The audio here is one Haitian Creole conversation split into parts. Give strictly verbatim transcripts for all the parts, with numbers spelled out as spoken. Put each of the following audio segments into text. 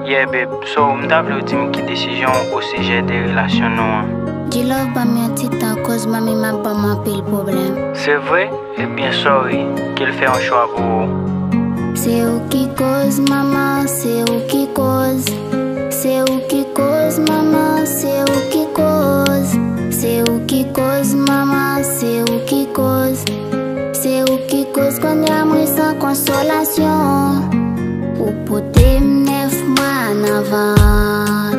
Yeah, babe, so m ta vle w di m ki desizyon w osijè de relasyon nou an. G-Love ban m yon ti tan, koz manmi m ap ban m anpil pwoblèm. Se vre? Ebyen, sorry, ke l fè yon chwa pou ou. Se ou ki koz, manman, se ou ki koz. Se ou ki koz, manman, se ou ki koz. Se ou ki koz, manman, se ou ki koz. Se ou ki koz, kounye a mwen san konsolasyon. Ou pote m nèf mwa nan vant.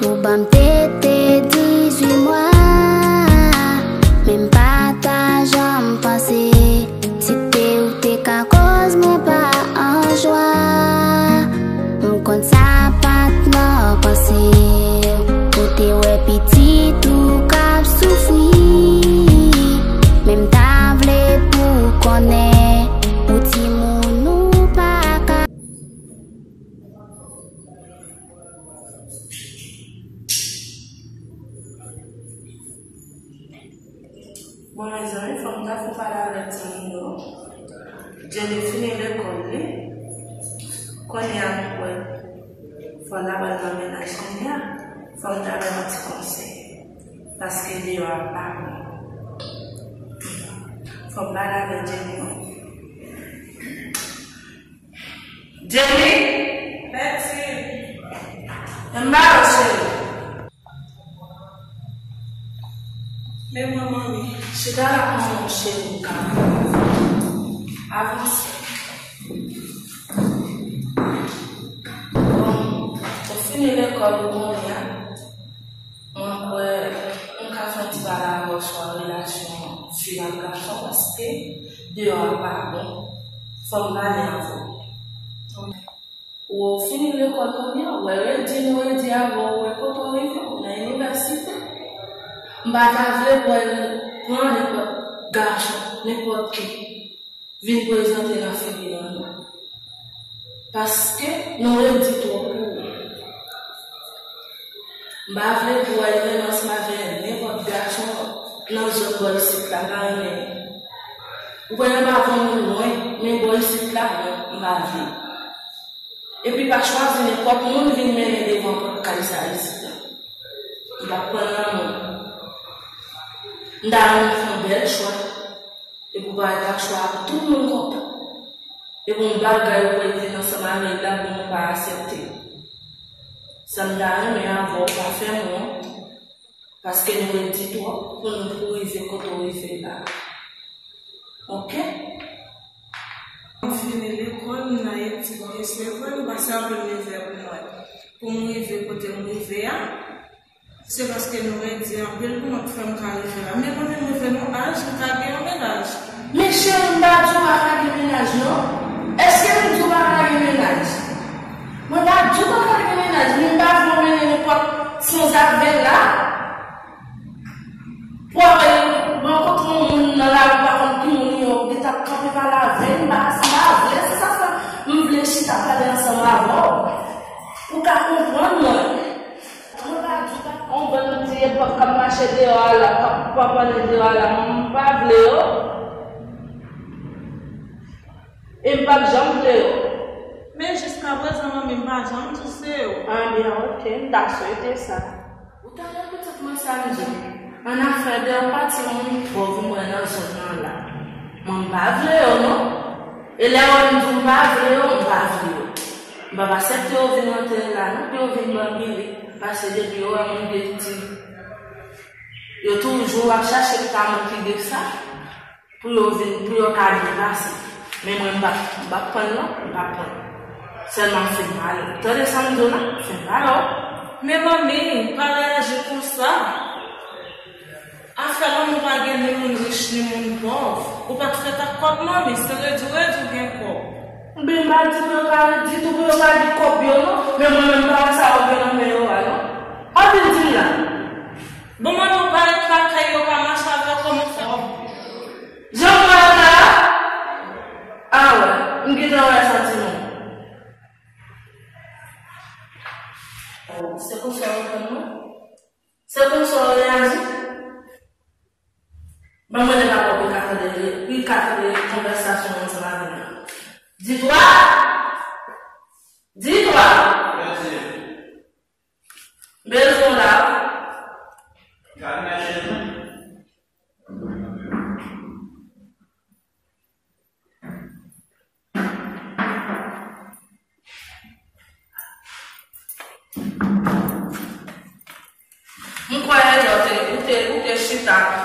Ou ban m tete dizuit mwa. Men m pa ta janm panse se te ou te ka koz mwen pa an jwa. M konn sa pa t nan panse. Ou te wè pitit ou k ap soufri. Men m ta vle pou w konnen, pou timoun ou pa ka. Bon, mezanmi, fò m ta fè pale avèk timoun yo. Jenny fini lekòl li. Kounye a, m kwè fò l al nan mennaj kounye a. Fò m ta ba l yon ti konsèy. Paske deyò a pa bon. Fò m pale avèk Jenny, wi. Jenny? Bèti. Anba yo, cheri. Men mwen, manmi. Chita la, manman, cheri, ou ka avanse. Bon, ou fini lekòl ou kounye a. Mwen kwè m ka fè yon ti pale avè w sou relasyon fi ak gason, paske deyò a pa bon. Fò m pale avè w. Ou fini lekòl kounye a, ou wè redi nou redi avè w, ou wè kote w rive, ou nan inivèsite. M pa ta vle pou w pran nenpòt gason, nenpòt ki. Vin prezante nan figi nou. Paske nou redi twòp pou ou. M pa vle pou w al menm ansanm avèk nenpòt gason nan zòn bò isit la, m pa renmen. Ou wè, m pa vann moun lwen, men bò isit la, non, m pa vle. Epi pa chwazi nenpòt moun vin mennen devan pòt kay sa isit la. M p ap pran nan moun. M ta renmen fè yon bèl chwa. Epi w parèt ak chwa a pou tout moun kontan. Epi yon bagay ou wè vin ansanm avè l la, bon, ou pa aksepte. Sa m ta renmen avè w, pa fè m wont, paske nou redi twòp pou nou pou rive kote w rive la. Oke? M fini lekòl, m nan etid, men se vre, m pase anpil mizè pou mwen. Pou m rive kote m rive a, se paske nou redi anpil pou mwen k fè m ka rive la. Men mwen menm, mwen rive nan yon aj, m ka gen yon mennaj. Men cheri, m pa di w pa ka gen mennaj, non. Èske m di w pa ka gen mennaj? Mwen pa di w pa ka gen mennaj, men m pa vle w mennen nenpòt sanzave la. Pou apre rankontre yon moun nan lari, m pa konn ki moun li ye, ou gentan kanpe pale avè l, m pa, m pa vle, se sa k fè m vle chita pale ansanm avè w. Ou ka konprann mwen. Mwen pa di w pa, yon bann ti epòk k ap mache deyò a la, k ap pwapannen deyò a la, m pa vle yo. E m p ap janm vle yo. Men jiskaprezan, manmi, m pa janm di w se yo. Anben, oke, m ta swete sa. Ou tande pitit mwen sa m di w? Annafè de yon pati moun pòv mwen nan zòn nan la. Mwen m pa vle yo, non. E lè w wè m di w m pa vle yo, m pa vle yo. M p ap aksepte yo vin rantre la, non, pou yo vin ban m pire. Paske depi yo wè moun gen ti, yo toujou ap chache pou ta moun ki gen sa. Pou yo vin, pou yo ka byen pase. Men mwen, m p ap, m p ap pran l non, m p ap pran l. Sèlman fè m pale. Tande sa m di w la, fè m pale w. Men manmi, pa reyaji konsa. Afè lanmou pa gen ni moun rich, ni moun pòv. Ou pa t fèt ak kòb manmi, se redi w redi w gen kòb. Ebyen, m pa di pou yo pa redi tou, pou yo pa gen kòb yo non. Men mwen menm, m pa wè sa yo gen nan men yo a non. Anpil di m la. Bon, manman, ou pa ret lakay yo pa mache avè w kòman fè w? Jan m wè w la? A wè, m gentan wè santiman w. Se konsa w konn mwen? Se konsa w reyaji? Ban mwen lè pa w pou ka tande, pou ka tande konvèsasyon ansanm avè m nan. Di twa! Di twa!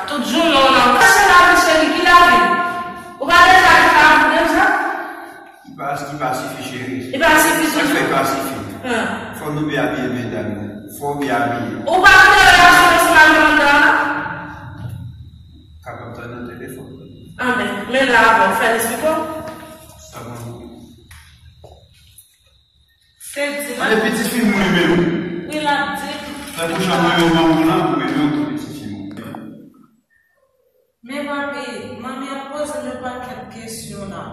Tout jounen w nan kache lavi cheri, ki lavi? Ou pa deja gen lavi deja? Li pa, li pa sifi cheri. Li pa sifi toujou? Sa k fè li pa sifi? Fò nou byen abiye medam yo. Fò w byen abiye. Ou pa gen relasyon ansanm avè m anndan an? Kapab tande nan telefòn. Anben, men la avè w, fè l esplike w. Sa bon. Se di la. Ale pitit fi m renmen w. Wi, l ap di. Lè pwochen mwen renmen w, mwen renmen w tou pitit fi m. Men papi, manmi ap poze m yon pakèt kesyon la.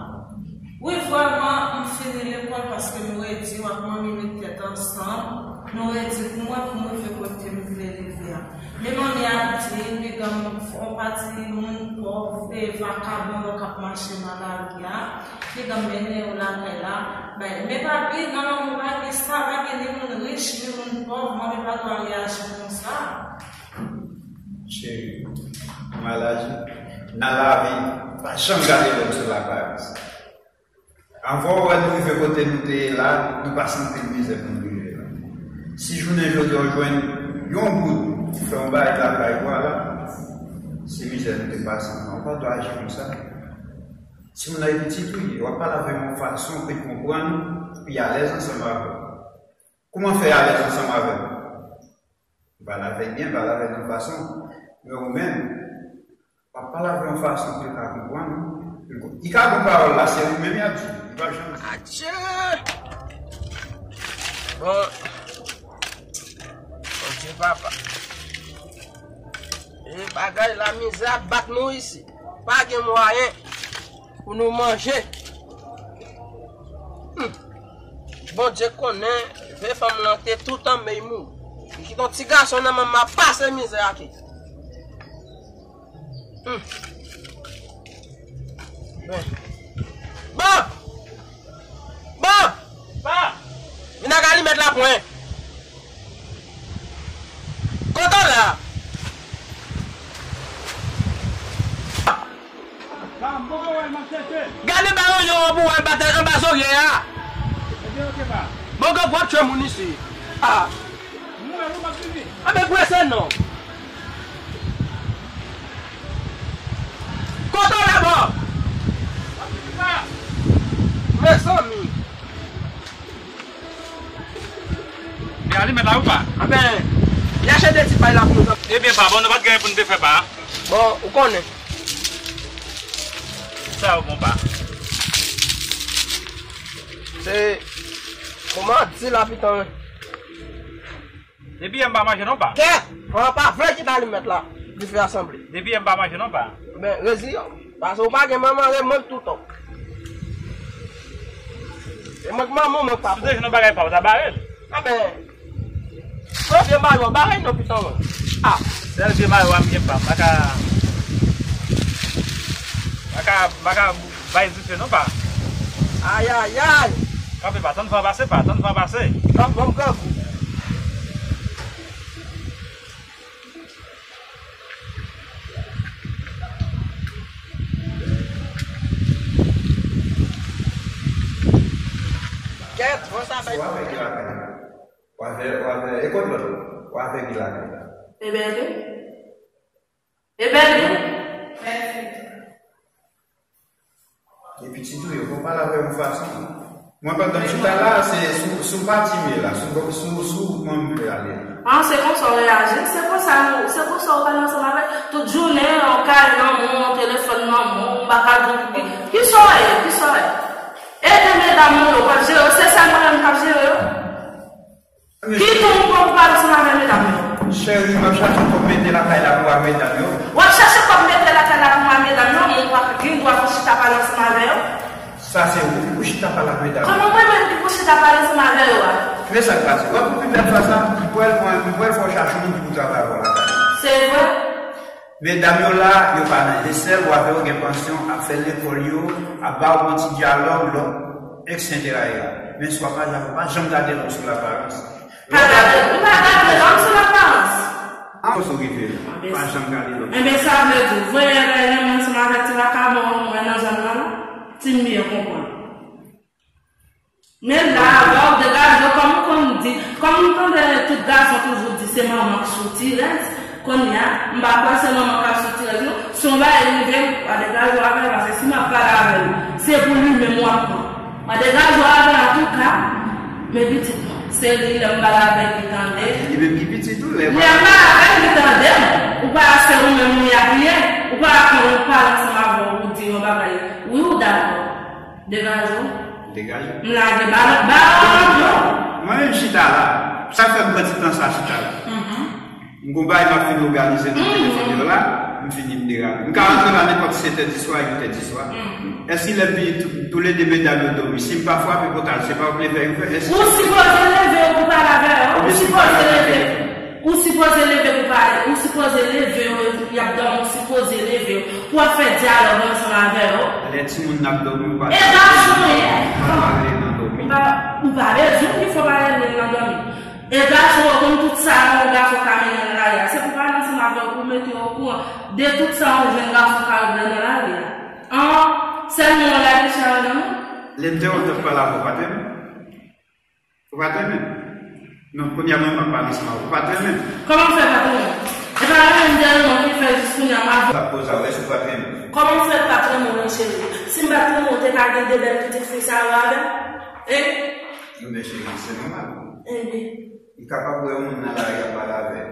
Wi, vrèman, m fini lekòl paske m redi w ak manmi met tèt ansanm. Nou redi pou mwen, pou m rive kote m vle rive a. Men manmi ap di, piga m yon pati moun pòv, e vakabon yo k ap mache nan lari a, piga m mennen yo lakay la. Men, men papi, nan lanmou pa gen sa, pa gen ni moun rich, ni moun pòv, manmi pa dwe reyaji konsa. Cheri, m al aji. Nan lavi, pa janm gade lòt sou laparans. Anvan w wè nou rive kote nou te ye la, nou pase anpil mizè pou nou rive la. Si jounen jodi a w jwenn yon goud pou fè yon bagay lakay ou a la, se mizè nou te pase anvan. Ou pa dwe aji konsa. Timoun nan e pitit wi, w ap pale avè l yon fason pou l konprann, pou l alèz ansanm avè w. Kòman fè alèz ansanm avè l? Pale avè l byen, pale avè l yon fason. Men ou menm, w ap pale avè l yon fason pou l ka konprann. Li ka pran pawòl la, se ou menm y ap di. Li p ap janm di. Adje! Bon. Bondye papa. E bagay la, mizè ap bat nou isi. Pa gen mwayen pou nou manje. Hmm. Bondye konnen, vye fanm lan te tout an mey mouri. Li kite yon ti gason nan men m ap pase mizè ak li. Hmm. Bon. Bon! Bon! Pa! Vin ak alimèt la pou mwen. Kote w la? Gade ba yo yo pou wè batay anba zorye a. Bon, gwo gwo tchwe moun isi. Ah. Anben prese non. Kote w la bò? Mezanmi. Men alimèt la ou pa? Anben, li achte de ti pay la pou nou. Ebyen pa, bon, nou pa t gen anyen pou nou te fè pa. Bon, ou konnen. Sa yo bon pa. Se kòman di la pitan. Depi yè m pa manje non pa. Kèt! An pa vle kite alimèt la. Dife a sanble. Depi yè m pa manje non pa. Ben, reziye w. Paske ou pa gen manman, renmen l toutan. E mwen k manman w, mwen k papa w. Si w te jwenn yon bagay pa, ou ta bare l. Anben, se vye mayo, bare l non pitan mwen. Ah. Sèl vye mayo a m gen pa. M pa ka, m pa ka, m pa ka bay dife non pa. Ayayay. Kanpe pa, tann van pase pa, tann van pase. Tann van m grangou. Kèt, van sa bay. Ou avè ki lakay la? Ou avè, ou avè, e kot lòt la? Ou avè ki lakay la? Ebède. Ebède. Mèsi. E pitit ou yo, fò w pale avè yon fason. Mwen pandan m chita la, se sou, sou pati m ye la, sou, sou, sou kòman m vle ale. Ah, se konsa w reyaji, se konsa nou, se konsa w pale ansanm avè l. Tout jounen, w kay nan men w, telefòn nan men w, m pa ka di w ki, ki sa w ye, ki sa w ye. Ede medam ou yo, w ap jere yo, se sèl mwen menm k ap jere yo. Kite yon kòb pou pale ansanm avè medam yo. Cheri, m ap chache kòb mete lakay la pou a medam yo. W ap chache kòb mete lakay la pou a medam yo, men w pa gen dwa pou chita pale ansanm avè yo. Sa se ou ki pou chita pale ak medam yo. Kòman mwen menm ki pou chita pale ansanm avè yo a? Men sa k pase. W ap okipe ak sa, m pral, m pral fè w chache moun ki pou travay avè w lakay la. Se vre? Medam yo la, yo pa nan. E sèl w avè yo gen pansyon, ap fè lekòl yo, ap ba w bon ti dyalòg, lòt, et cetera. Men swa pa, pa janm gade lòt sou laparans. Pa gade, ou pa gade lòt sou laparans. An sou rive, pa janm gade lòt. Enben, sa vle di, voye lè renmen ansanm avèk ti vakabon an mwen nan zòn nan la, si m byen konprann. Men la, wè w degaje w, kòm ou konn di, kòm nou tande tout gason toujou di se manman k soutirèz, Kounye a, m pa kwè se manman k ap sou tirèz non. Si yon bagay rive m, pa degaje w avè l, paske si m ap pale avè l, se pou li menm w ap pran. Pa degaje w avè l antouka, men pitit mwen, se li lè m pale avè l li tande. Li menm ki pitit ou, lè m pale avè l li tande m. Ou pa se ou menm li ap ye, ou pa konn ou pale ansanm avè w, ou di yon bagay, wi ou dakò. Degaje w. Degaje. M lage balon, balon nan pye w. Mwen menm chita la, sa fè m pran ti tan sa chita la. M gon bagay m ap fin òganize nan telefòn yo la, m fini m derape. M ka rantre la nenpòt sèt è di swa, uit è di swa. Èske lè m vini tou, toulede medam yo dòmi, si m pa frape pòt la, se pa w k leve yo fè? Èske ou sipoze leve yo pou pale avè yo? Ou sipoze leve. Ou sipoze leve pou pale. Ou sipoze leve yo, y ap dòmi, ou sipoze leve yo pou w ap fè dyalòg ansanm avè yo. Lè timoun nan ap dòmi, ou pa... E gason ye. Ou pa pale nan dòmi. Ou pa, ou pa bezwen pou fò pale nan dòmi. E gason, ou konn tout sa yon gason ka mennen nan lari a. Se pou pale ansanm avè w, pou mete w okouran de tout sa yon jèn gason ka regle nan lari a. An, sèlman yon lari chè andan nou. Lè m te wè w t ap pale avè w, pa te m. Ou pa t renmen m? Non, kounye a mwen m ap pale ansanm avè w. Ou pa t renmen m? Kòman w fè pa t renmen m? E pa renmen m te renmen w ki fè jis kounye a m ap... M ap poze a w, èske ou pa t renmen m? Kòman w fè pa t renmen w, non, cheri? Si m pa t renmen w, w te ka gen de bèl pitit fi sa yo avè m? Hein? Ebyen, cheri, se nòmal. Ebyen. Li kapab wè yon moun nan lari ap pale avè l.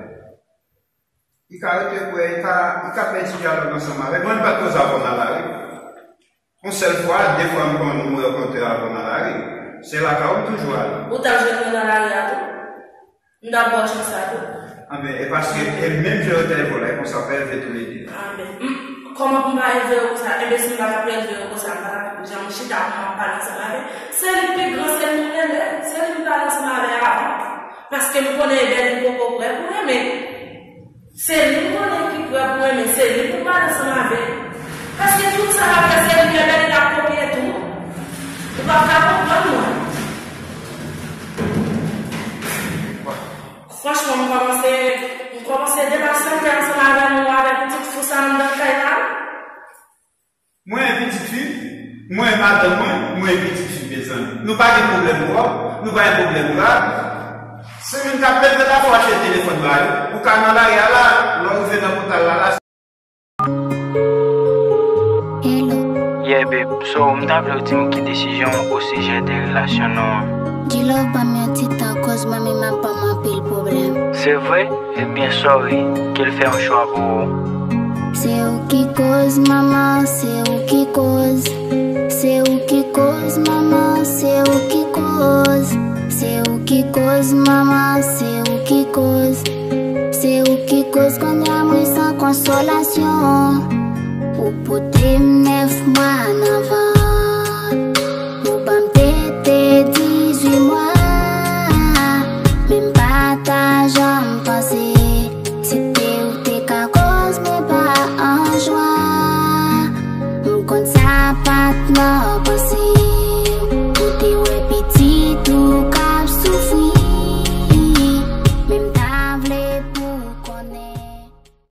Li ka rete kwè, li ka, li ka pèdi dyalòg ansanm avè m. Mwen, m pa t poze avè w nan lari. Yon sèl fwa, de fwa m konn mwen rankontre avè w nan lari. Se lakay ou m toujou ale. Ou t ap jwenn mwen nan lari a tou? M t ap ba w chans sa tou? Anben, e paske, e menm jan yo t ap elve w la, e konsa w ap elve toulede. Anben, m, kòman pou m pa elve yo konsa? Enben, si m pa t ap elve yo konsa, m pa t ap janm chita pou m ap pale ansanm avè l. Se li k pi gran, se li m renmen, se li m pale ansanm avè avan. Paske m konnen ebyen li poko prè pou renmen. Se li m konnen ki prè pou renmen, se li pou m pale ansanm avè l. Paske tout sa l ap fè, se li ebyen li ap kopye tou. Ou p ap ka konprann mwen. Franchman, m kòmanse, m kòmanse depasyante ansanm avè nou, avè pitit fou sa anndan kay la. Mwen e pitit fi, mwen e madanm mwen, mwen e pitit fi, mezanmi. Nou pa gen pwoblèm twòp, nou pa gen pwoblèm grav. Se moun k ap leve la fò w achte telefòn ba yo. Ou ka nan lari a la, lè w rive nan pòtay la la. Hello. Yeah, babe. So, m ta vle w di m ki desizyon w osijè de relasyon nou an. G-Love ban m yon ti tan, koz manmi m ap ban m anpil pwoblèm. Se vre? Ebyen, sorry, ke l fè yon chwa pou ou. Se ou ki koz, manman, se ou ki koz. Se ou ki koz, manman, se ou ki koz. Se ou ki koz, manman, se ou ki koz. Se ou ki koz, kounye a mwen san konsolasyon. Ou pote m nèf mwa nan vant. Ou ban m tete dizuit mwa, men m pa ta janm panse se te ou te ka koz mwen pa an jwa. M konn sa pa t nò panse,